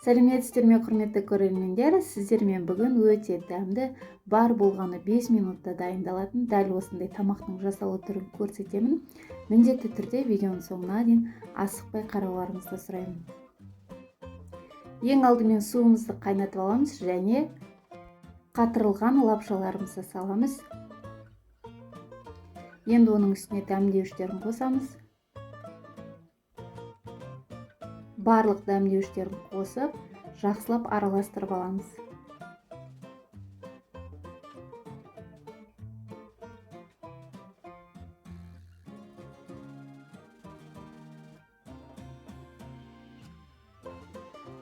Сәлеметсіздер ме, құрметті көрермендер! Сіздермен бүгін өте дәмді, бар болғаны 5 минутта дайындалатын дәл осындай тамақтың жасалу түрін көрсетемін. Міндетті түрде видеоның соңына дейін асықпай қарауларыңызды сұраймын. Ең алдымен суымызды қайнатып аламыз және қатырылған лапшаларымызды саламыз. Енді оның үстіне дәмдеуіштерін қосамыз. Барлық дәмдеуіштерін қосып, жақсылап араластырып аламыз.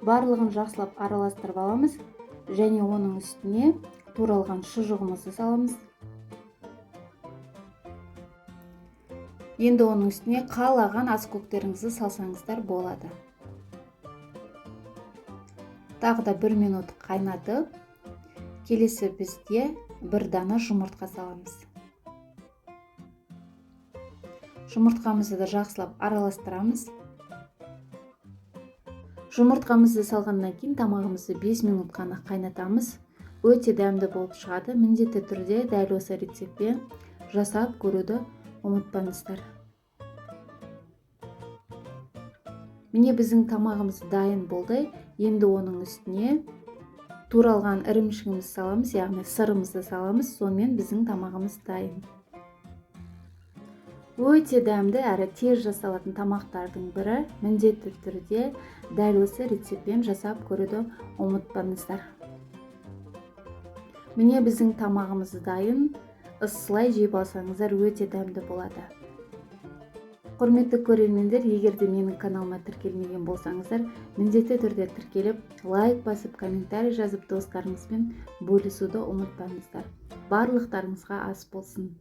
Барлығын жақсылап араластырып аламыз және оның үстіне туралған шұжығымызды саламыз. Енді оның үстіне қалаған ас көктеріңізді салсаңыздар болады. Тағы да 1 минут қайнатып, келесі бізде 1 дана жұмыртқа саламыз. Жұмыртқамызды да жақсылап араластырамыз. Жұмыртқамызды салғаннан кейін тамағымызды 5 минут қана қайнатамыз. Өте дәмді болып шығады. Міндетті түрде дәл осы рецептпен жасап көруді ұмытпаңыздар. Міне біздің тамағымыз дайын болды. Енді оның үстіне туралған ірімшігімізді саламыз, яғни сырымызды саламыз. Сонымен біздің тамағымыз дайын. Өте дәмді әрі тез жасалатын тамақтардың бірі. Міндетті түрде дәл осы рецептпен жасап көруді ұмытпаңыздар. Міне біздің тамағымыз дайын. Ысылай жеп алсаңыздар өте дәмді болады. Құрметті көрермендер, егер де менің каналыма тіркелмеген болсаңыздар, міндетті түрде тіркеліп, лайк басып, комментарий жазып, достарыңызбен бөлісуді ұмытпаңыздар. Барлықтарыңызға ас болсын.